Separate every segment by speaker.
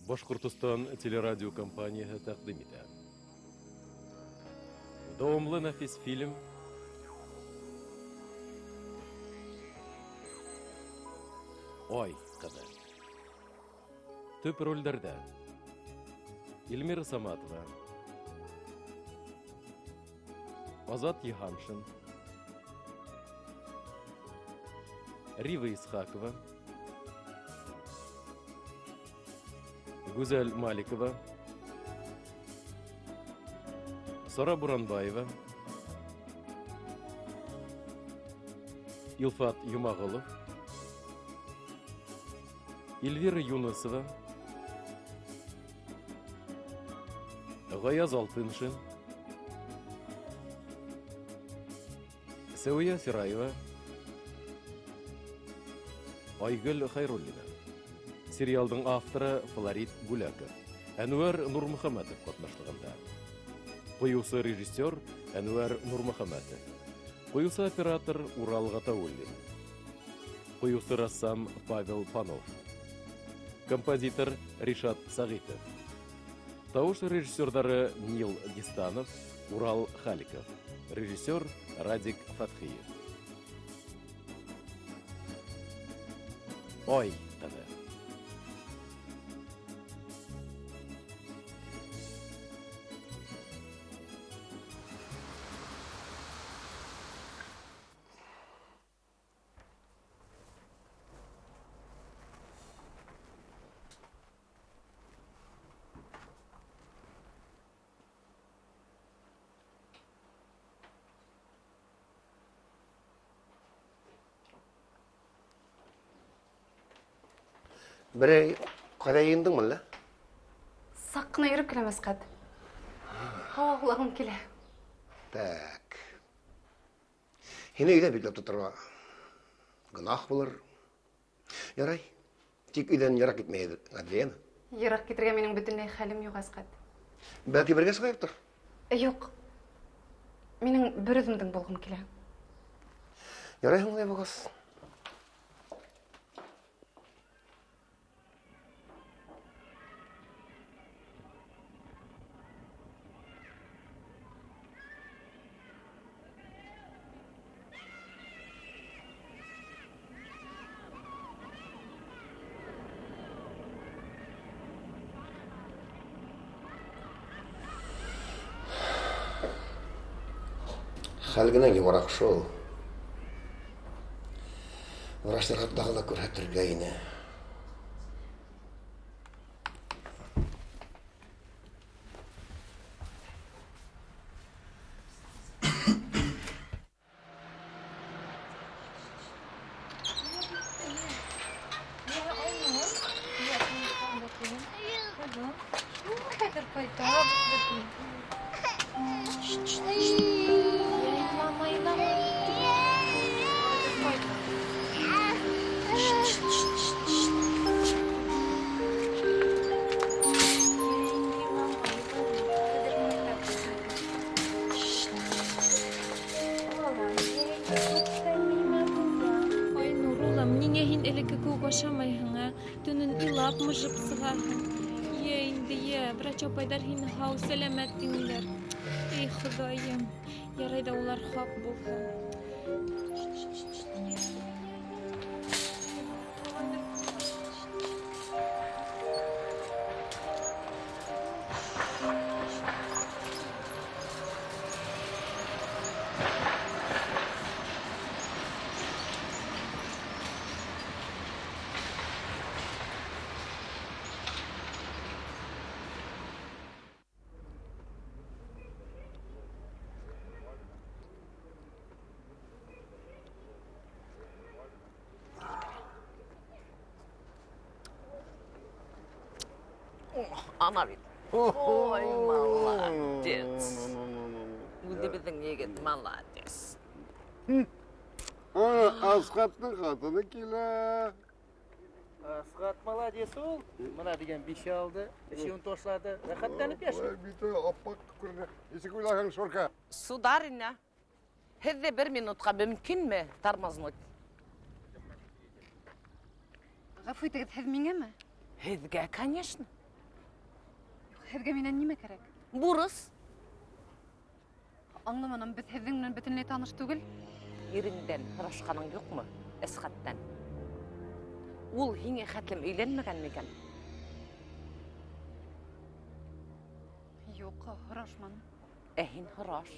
Speaker 1: Башҡортостан телерадиокомпанияһы тәҡдим итә. Дауамлы нәфис фильм Ай ҡыҙы. Төп ролдәрҙә Эльмира Саматова, Азат Йыһаншин, Рива Исхакова, Гүзәл Маликова, Сара Буранбаева, Илфат Юмағолов, Эльвира Юнысова, Ғаяз Алтыншин, Сәүиә Сираева, Айгөл Хәйруллина. Сериалдың авторы Флорид Бүләков, Әнүәр Нурмөхәмәтов ҡатнашлығында. Ҡуйыусы режиссер Әнүәр Нурмөхәмәтов. Ҡуйыусы оператор Урал Ғатауллин. Ҡуйыусы рәссам Павел Панов. Композитор Ришат Сәғитов. Тауыш режиссерҙары Нил Дистанов, Урал Халиков. Режиссер Радик Фәтхиев. Ай ҡыҙы.
Speaker 2: Берәй ҡайҙа йыйындыңмы әллә?
Speaker 3: Саҡ ҡына йөрөп киләм, Әсҡәт. Һауа һулағым килә.
Speaker 2: Так. Һине өйҙә бикләп тоторға гонаһ булыр. Ярай. Тик өйҙән йыраҡ китмәй, Адлена.
Speaker 3: Йыраҡ китергә минең бөтөнләй хәлем юҡ, Әсҡәт.
Speaker 2: Бәлки бергә сығайыҡтыр?
Speaker 3: Юҡ. Минең бер үҙемдең булғым килә.
Speaker 2: Ярай һуң улай булғас. Хәл генә йомарак шул. Врачларга тагы да күрһәтергә ине.
Speaker 4: Айнур, улым, ниңә һин элекке кеүек ашамайһың, ә? Төнөн илап, мыжып сығаһың. Йә инде, йә, врач апайҙар һине һау, сәләмәт тинеләр. Эй, Хоҙайым, ярай ҙа улар хаҡ булһын.
Speaker 5: Ана бит. Ой, молодец. Үҙебеҙҙең егет, молодец.
Speaker 6: Асхаттың ҡатыны килә.
Speaker 7: Асхат молодец ул. Мына дигән биш алды, эшен ташлады. Рәхәтләнеп йәшәй.
Speaker 6: Ой, бите аппаҡ күренә. Нисек уйлайһың, Шорка?
Speaker 5: Сударыня, һеҙҙе бер минутҡа мөмкинме тормознуть?
Speaker 3: Ғәфү итегеҙ, һеҙ миңәме?
Speaker 5: Һеҙгә, конечно.
Speaker 3: Һеҙгә минән нимә кәрәк?
Speaker 5: Бурыс.
Speaker 3: Аңламаным, беҙ һеҙҙең менән бөтөнләй таныш түгел.
Speaker 5: Иреңдән һорашҡаның юҡмы, Әсхәттән? Ул һиңә хәтлем өйләнмәгән микән?
Speaker 3: Юҡ, һорашманым.
Speaker 5: Ә һин һораш.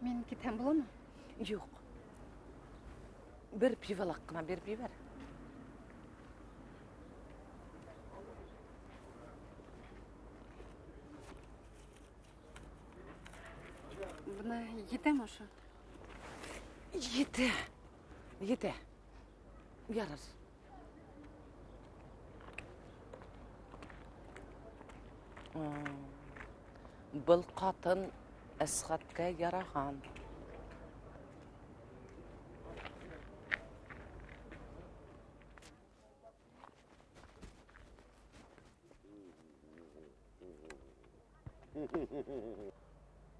Speaker 3: Мин китһәм буламы?
Speaker 5: Юҡ. Бер пивалаҡ ҡына биреп ебәр.
Speaker 3: Бына етәме ошо?
Speaker 5: Етә. Етә. Ярар. Был ҡатын Әсхәткә яраған.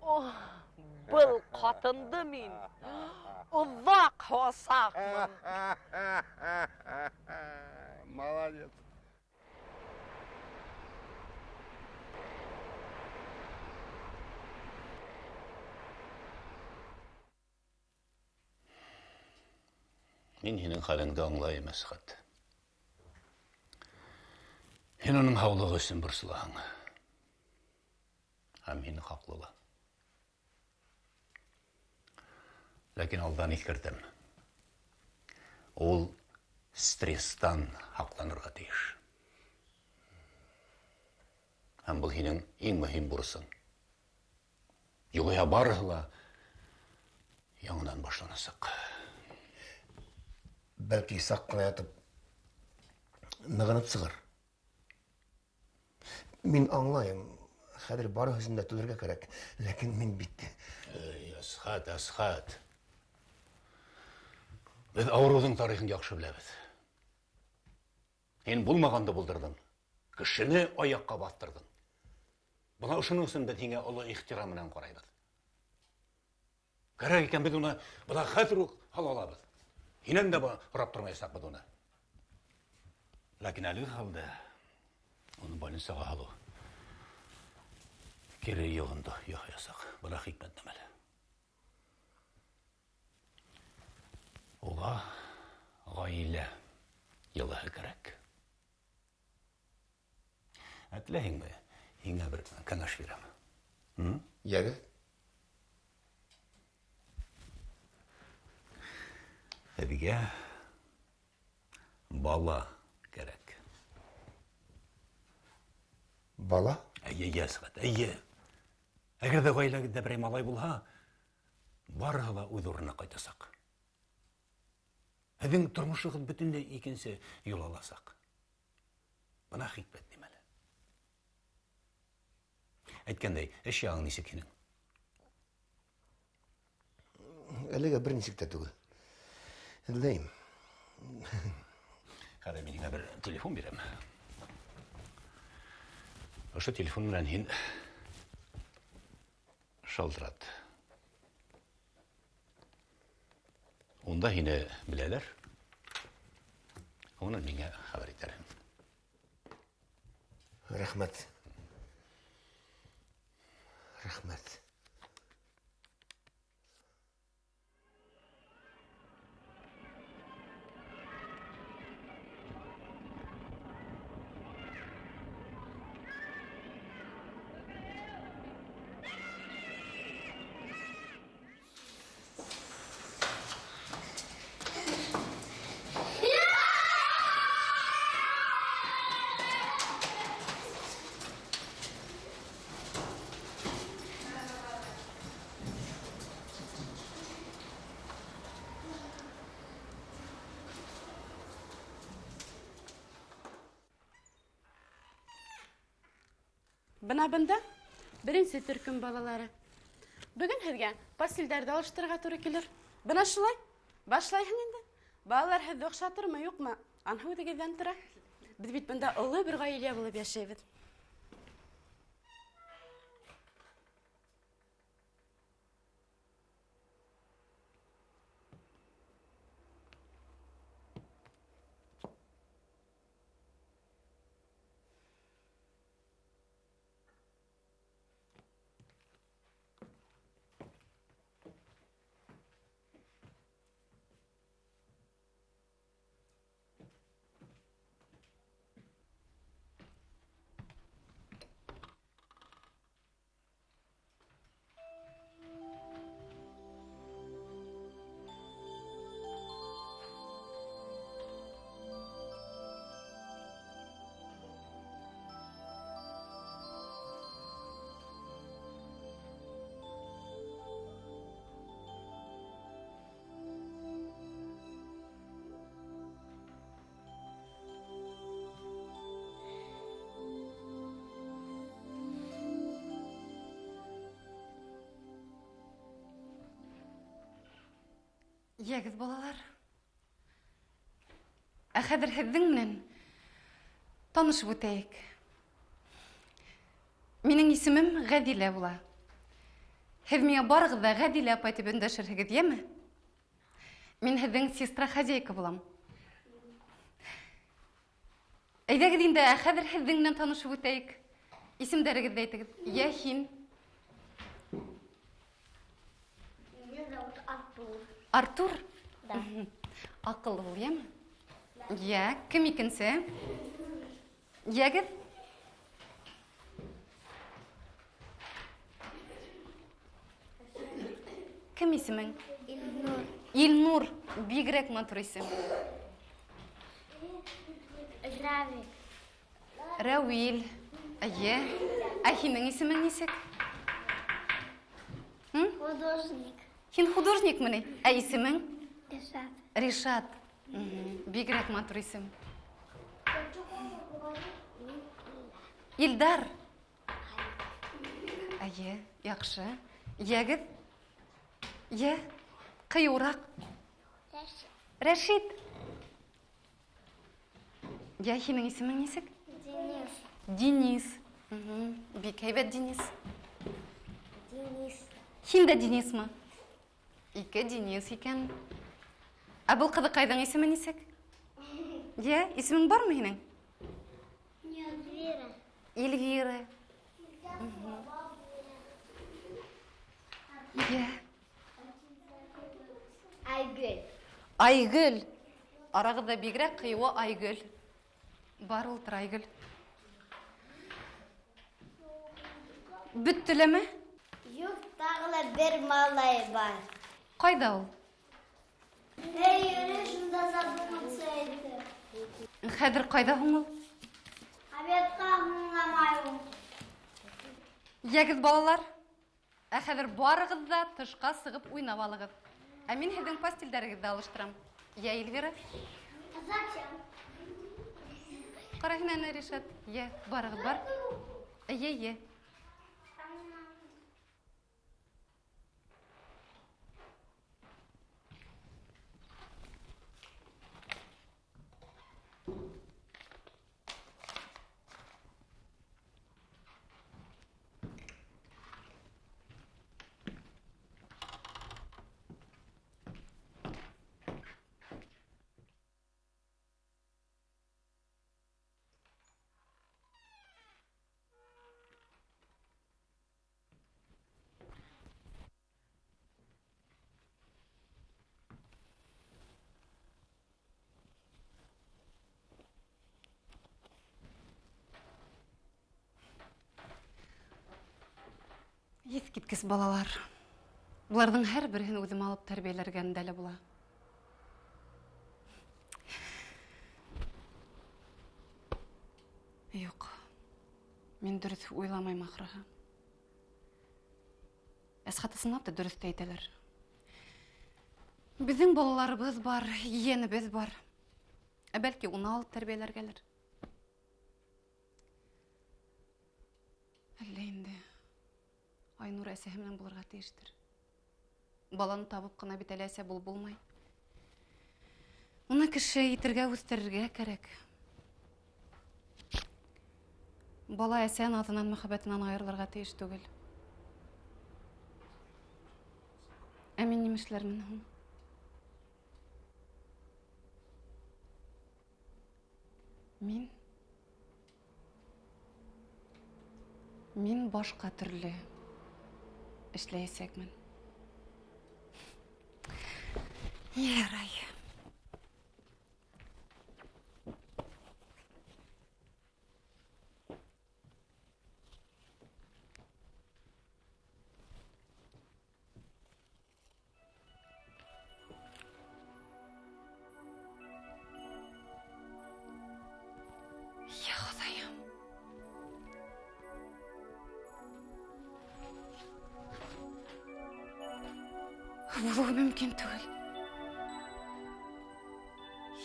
Speaker 5: Ох, был ҡатынды мин оҙаҡ һуасаҡмын.
Speaker 6: Молодец.
Speaker 8: Мин һинең хәлеңде аңлайым, Әсхәт. Һин уның һаулығы өсөн борсолаһың. Һәм һин хаҡлы ла. Ләкин алдан иҫкәртәм. Ул стресстан һаҡланырға тейеш. Һәм был һинең иң мөһим бурысың. Юғиһә барыһы ла яңынан башланасаҡ.
Speaker 2: Бәлки саҡ ҡына ятып нығынып сығыр. Мин аңлайым, хәҙер барыһы өсөн дә түләргә кәрәк, ләкин мин бит.
Speaker 8: Эй, Әсхәт, Әсхәт. Беҙ ауырыуҙың тарихын яҡшы беләбеҙ. Һин булмағанды булдырҙың. Кешене аяҡҡа баҫтырҙың. Бына ошоноң өсөн беҙ һиңә оло ихтирам менән ҡарайбыҙ. Кәрәк икән беҙ уны бына хәҙер үк һала алабыҙ. Һинән дә һорап тормаясаҡбыҙ уны. Ләкин әлеге хәлдә уны больницаға һалыу кире йоғонто яһаясаҡ. Бына хикмәт нәмәлә. Уға ғаилә йылыһы кәрәк. Ә теләһеңме, һиңә бер кәңәш бирәм.
Speaker 2: Йәгеҙ.
Speaker 8: Һеҙгә бала кәрәк.
Speaker 2: Бала?
Speaker 8: Эйе, Әсхәт, эйе. Әгәр ҙә ғаиләгеҙҙә берәй малай булһа, барыһы ла үҙ урынына ҡайтасаҡ. Һеҙҙең тормошоғоҙ бөтөнләй икенсе юл аласаҡ. Бына хикмәт нимәлә. Әйткәндәй, эш яғың нисек һинең?
Speaker 2: Әлегә бер нисек тә түгел. Эҙләйем.
Speaker 8: Хәҙер мин һиңә бер телефон бирәм. Ошо телефон менән һин шалтырат. Унда һине беләләр. Унан миңә хәбәр итәрһең.
Speaker 2: Рәхмәт. Рәхмәт.
Speaker 9: Бына бында беренсе төркөм балалары. Бөгөн һеҙгә постелдәрҙе алыштырырға тура килер. Бына шулай башлайһың инде. Балалар һеҙҙе оҡшатырмы, юҡмы? Анһы үҙегеҙҙән тора. Беҙ бит бында оло бер ғаилә булып йәшәйбеҙ.
Speaker 3: Йәгеҙ, балалар. Ә хәҙер һеҙҙең менән танышып үтәйек. Минең исемем Ғәҙилә була. Һеҙ миңә барығыҙ ҙа Ғәҙилә апай тип өндәшерһегеҙ, йәме? Мин һеҙҙең сестра-хозяйка булам. Әйҙәгеҙ инде, ә хәҙер һеҙҙең менән танышып үтәйек. Исемдәрегеҙҙе әйтегеҙ. Йә һин.
Speaker 10: Меня зовут Артур.
Speaker 3: Артур?
Speaker 10: Да.
Speaker 3: Аҡыллы бул, йәме? Йә, кем икенсе? Йәгеҙ? Кем исемең?
Speaker 10: Илнур.
Speaker 3: Илнур. Бигерәк матур исем.
Speaker 10: Равил.
Speaker 3: Рәүил. Әйе. Ә һинең исемең нисек?
Speaker 10: Художник.
Speaker 3: Һин художникмы ни? Ә исемең?
Speaker 10: Ришат.
Speaker 3: Ришат. Бигерәк матур исем. Илдар. Әйе, яҡшы. Йәгеҙ? Йә, ҡыйыуыраҡ. Рәшит. Йә, һинең исемең нисек?
Speaker 10: Денис.
Speaker 3: Денис. Бик һәйбәт, Денис.
Speaker 10: Денис.
Speaker 3: Һин дә Денисмы? Ике Денис икән. Ә был ҡыҙыҡайҙың исеме нисек? Йә, исемең бармы һинең?
Speaker 10: Эльвира.
Speaker 3: Эльвира. Йә.
Speaker 10: Айгөл.
Speaker 3: Айгөл. Арағыҙҙа бигерәк ҡыйыуы Айгөл. Бар ултыр, Айгөл. Бөттөләме?
Speaker 10: Юҡ, тағы ла бер малай бар.
Speaker 3: Ҡайҙа ул?
Speaker 10: Эй, йөрөй шунда задуматься итеп.
Speaker 3: Хәҙер ҡайҙа һуң ул?
Speaker 10: Обедҡа һуңламай ул.
Speaker 3: Йәгеҙ, балалар, ә хәҙер барығыҙ ҙа тышҡа сығып уйнап алығыҙ. Ә мин һеҙҙең постелдәрегеҙҙе алыштырам. Йә, Эльвира?
Speaker 10: Зачем?
Speaker 3: Ҡара һин әнә, Ришат. Йә, барығыҙ, бар. Йә, йә. Иҫ киткес балалар. Уларҙың һәр береһен үҙем алып тәрбиәләргә ндә лә була. Юҡ, мин дөрөҫ уйламайым ахырыһы. Әсхәт ысынлап та дөрөҫ тә әйтәләр. Беҙҙең балаларыбыҙ бар, ейәнебеҙ бар. Ә бәлки уны алып тәрбиәләргәлер. Әллә инде Айнур әсәһе менән булырға тейештер. Баланы табып ҡына бит әле әсә булып булмай. Уны кеше итергә, үҫтерергә кәрәк. Бала әсә наҙынан, мөхәббәтенән айырылырға тейеш түгел. Ә мин нимә эшләрмен һуң? Мин? Мин башҡа төрлө эшләйәсәкмен. Ярай. Я Хоҙайым. Булыуы мөмкин түгел.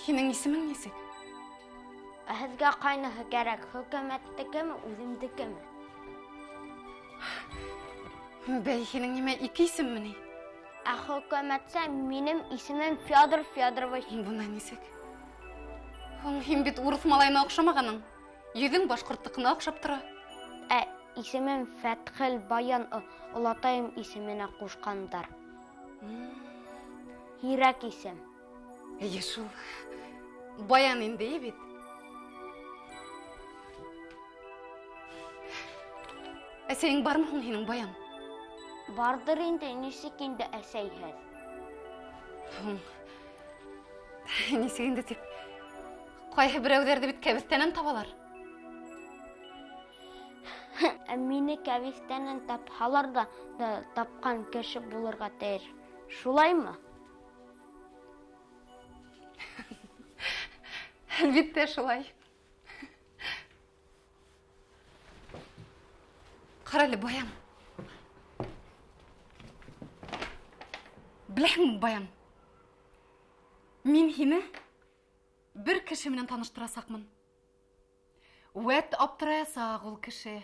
Speaker 3: Һинең исемең нисек?
Speaker 10: Ә һеҙгә ҡайныһы кәрәк, хөкүмәттекеме, үҙемдекеме?
Speaker 3: Бәй, һинең нимә ике исемме ни?
Speaker 10: Ә хөкүмәтсә минең исемем Федор Федорович.
Speaker 3: Бына нисек. Һуң һин бит урыҫ малайына оҡшамағаның. Йөҙөң башҡорттоҡона оҡшап тора.
Speaker 10: Ә исемем Фәтхел Баян олатайым исеменә ҡушҡандар. Һирәк исем.
Speaker 3: Эйе шул. Баян инде бит. Әсәйең бармы һуң һинең, Баян?
Speaker 10: Барҙыр инде, нисек инде әсәйһеҙ?
Speaker 3: Һуң, нисек инде тип, ҡайһы берәүҙәрҙе бит кәбеҫтәнән табалар.
Speaker 10: Ә мине кәбеҫтәнән тапһалар ҙа, тапҡан кеше булырға тейеш. Шулаймы?
Speaker 3: Әлбиттә, шулай. Ҡара әле, Баян. Беләһеңме, Баян? Мин һине бер кеше менән таныштырасаҡмын. Үәт аптыраясаҡ ул кеше.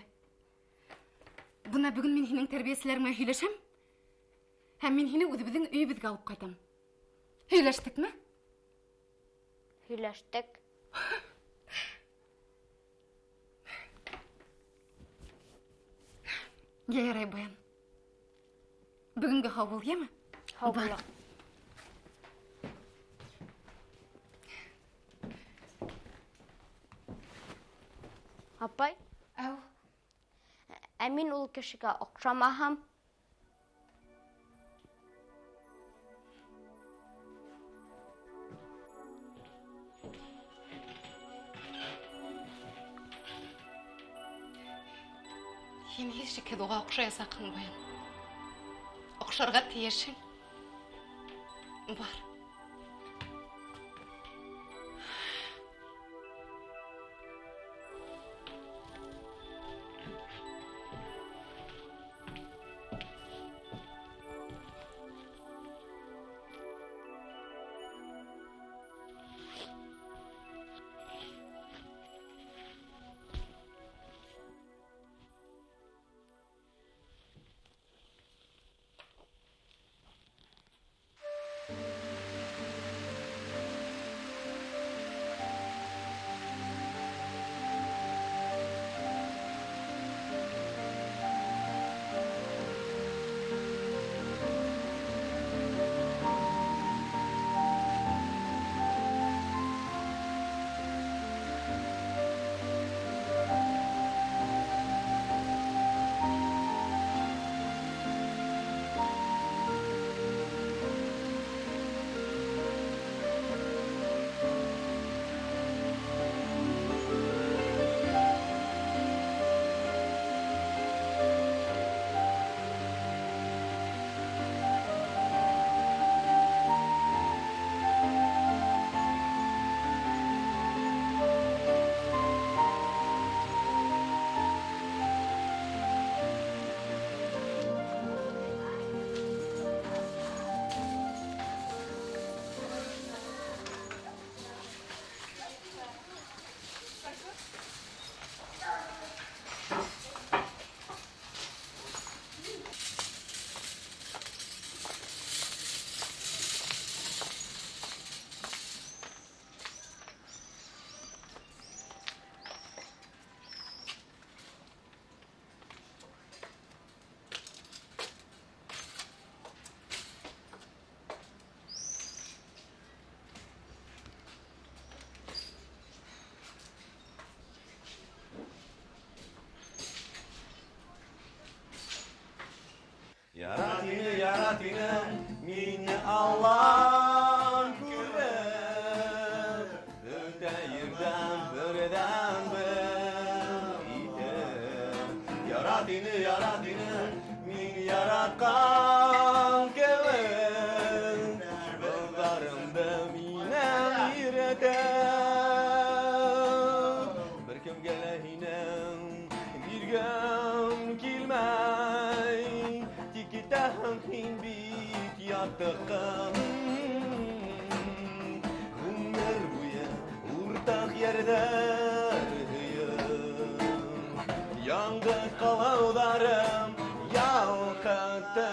Speaker 3: Бына бөгөн мин һинең тәрбиәселәрең менән һөйләшәм. Һәм мин һине үҙебеҙҙең өйөбөҙгә алып ҡайтам. Һөйләштекме?
Speaker 10: Һөйләштек.
Speaker 3: Йә, ярай, Баян. Бөгөнгә һау бул, йәме?
Speaker 10: Һау була. Апай?
Speaker 3: Әү.
Speaker 10: Ә мин ул кешегә оҡшамаһам?
Speaker 3: Һин һис шикһеҙ уға оҡшаясаҡһың, Баян. Оҡшарға тейешһең. Бар.
Speaker 11: Яратины, яратины, мине Аллам күреп, бөтә ерҙән берҙән бер итеп. Яратины, яратины, мин яратҡан кеүек, былдарымды минән өйрәтеп. Бер кемгә лә һинең биргем килмәй, тик китәһең һин бит ятыҡҡа. Ғүмер буйы уртаҡ йәрҙәр һөйөп, яңғыҙ ҡалыуҙарым ялҡытты.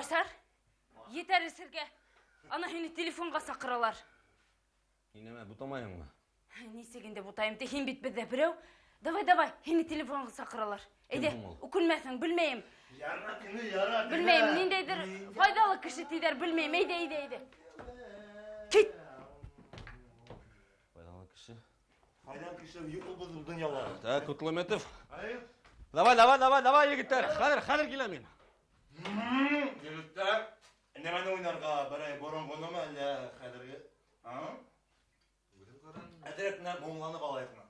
Speaker 9: Айсар, етәр эсергә. Ана һине телефонға саҡыралар.
Speaker 11: Һин нәмә, бутамайһыңмы?
Speaker 9: Нисек инде бутайым ти, һин бит беҙҙә берәү. Давай, давай, һине телефонға саҡыралар. Әйҙә, үкенмәҫһең, белмәйем.
Speaker 2: Ярат инде, ярат.
Speaker 9: Белмәйем, ниндәйҙер файҙалы кеше тиҙәр, белмәйем. Әйҙә, әйҙә, әйҙә. Кит.
Speaker 11: Файҙалы кеше.
Speaker 2: Файҙалы кеше юҡ ул беҙҙең донъяла.
Speaker 11: Так, Ҡотлометов.
Speaker 2: Ай.
Speaker 11: Давай, давай, давай, давай, егеттәр. Хәҙер, хәҙер киләм мин.
Speaker 2: Егеттәр, нәмәне уйнарға берәй боронғономы әллә хәҙерге? А? Әҙерәк менә моңланып алайыҡмы?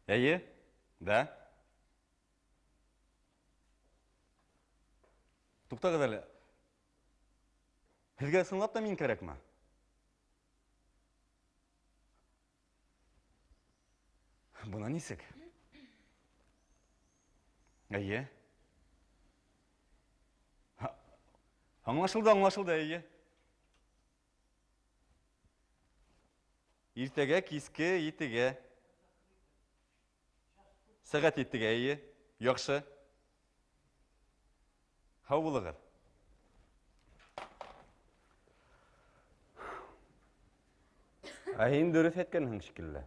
Speaker 11: Эйе, да. Туҡтағыҙ әле. Һеҙгә ысынлап та мин кәрәкме? Бына нисек? Эйе. Аңлашылды, аңлашылды, эйе. Иртәгә киске етегә. Сәғәт етегә, эйе. Яҡшы. Һау булығыҙ. Ә һин дөрөҫ әйткәнһең шикелле.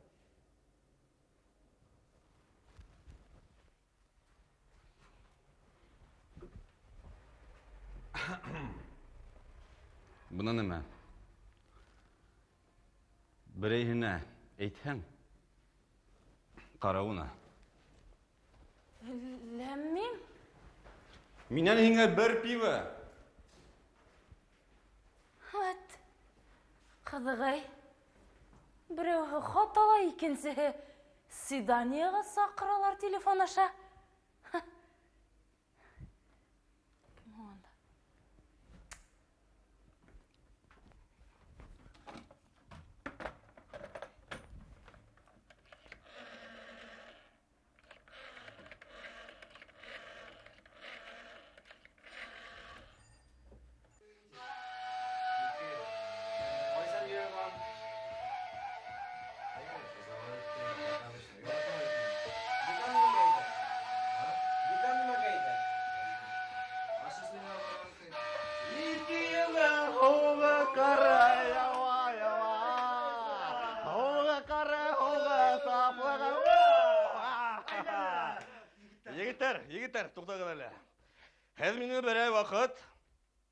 Speaker 11: Бына нәмә? Берәйһенә әйтһәң, ҡара уны.
Speaker 9: Ләммим.
Speaker 11: Минән һиңә бер пиво.
Speaker 9: Вәт, ҡыҙығай. Берәүһе хат ала, икенсеһе свиданиеға саҡыралар телефон аша. Кем һуң анда?
Speaker 11: Егеттәр, егеттәр, туҡтағыҙ әле. Һеҙ мине берәй ваҡыт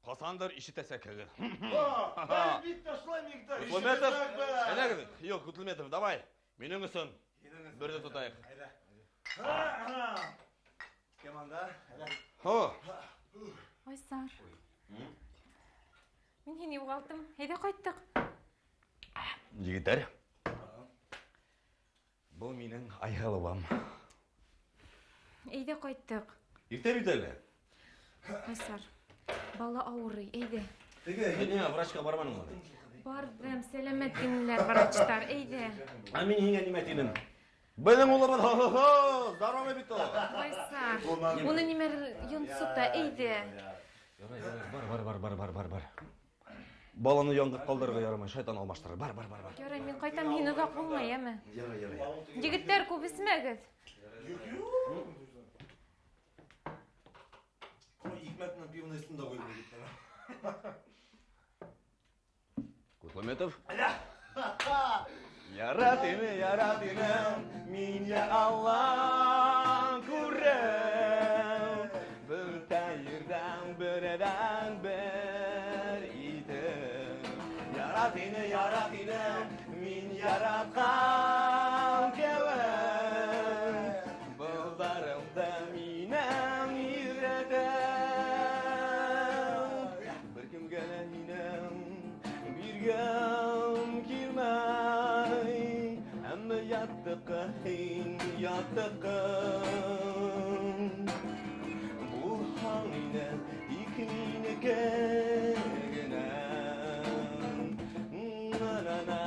Speaker 11: ҡасандыр ишетәсәкһегеҙ.
Speaker 2: Әлбиттә, шулай, егеттәр,
Speaker 11: Ҡотлометов,
Speaker 2: ишетәсәкбеҙ.
Speaker 11: әйҙәгеҙ. Юҡ, Ҡотлометов, давай. Минең өсөн берҙе тотайыҡ.
Speaker 2: Кем анда?
Speaker 11: Һо.
Speaker 4: Айсар. Мин һине юғалттым. Әйҙә ҡайттыҡ.
Speaker 11: Егеттәр. Был минең Айһылыуым.
Speaker 4: Әйҙә ҡайттыҡ.
Speaker 11: Иртә бит әле.
Speaker 4: Айсар, бала ауырый, әйҙә.
Speaker 11: Һин ниңә врачҡа барманыңмы?
Speaker 4: Барҙым, сәләмәт тинеләр врачтар, әйҙә.
Speaker 11: Ә мин һиңә нимә тинем? Беҙҙең улыбыҙ, хо-хо-хо, здоровый бит ул.
Speaker 4: Айсар, уны нимәлер йонсота, әйҙә.
Speaker 11: Ярай, ярай, бар, бар, бар, бар, бар, бар, бар. Баланы яңғыҙ ҡалдырырға ярамай, шайтан алмаштырыр. Бар, бар, бар, бар.
Speaker 4: Ярай, мин ҡайтам, һин оҙаҡ булма, йәме?
Speaker 11: Ярай, ярай.
Speaker 4: Егеттәр, күп эсмәгеҙ.
Speaker 2: Икмәк менән пивоны өҫтөндә ҡуйып егеттәр.
Speaker 11: Ҡотлометов. Ярат ине, ярат ине, мин я Алла күрәм. Бер тәйерҙән, берәҙән бер итем. Ярат ине, ярат ине, мин яратҡан кеүек. Былдарымды минең өйрәтәм. Бер кемгә лә һинең биргән килмәй. Әммә яттыҡы һин, яттыҡы. Булһаң ине тик минеке генә. На-на-на.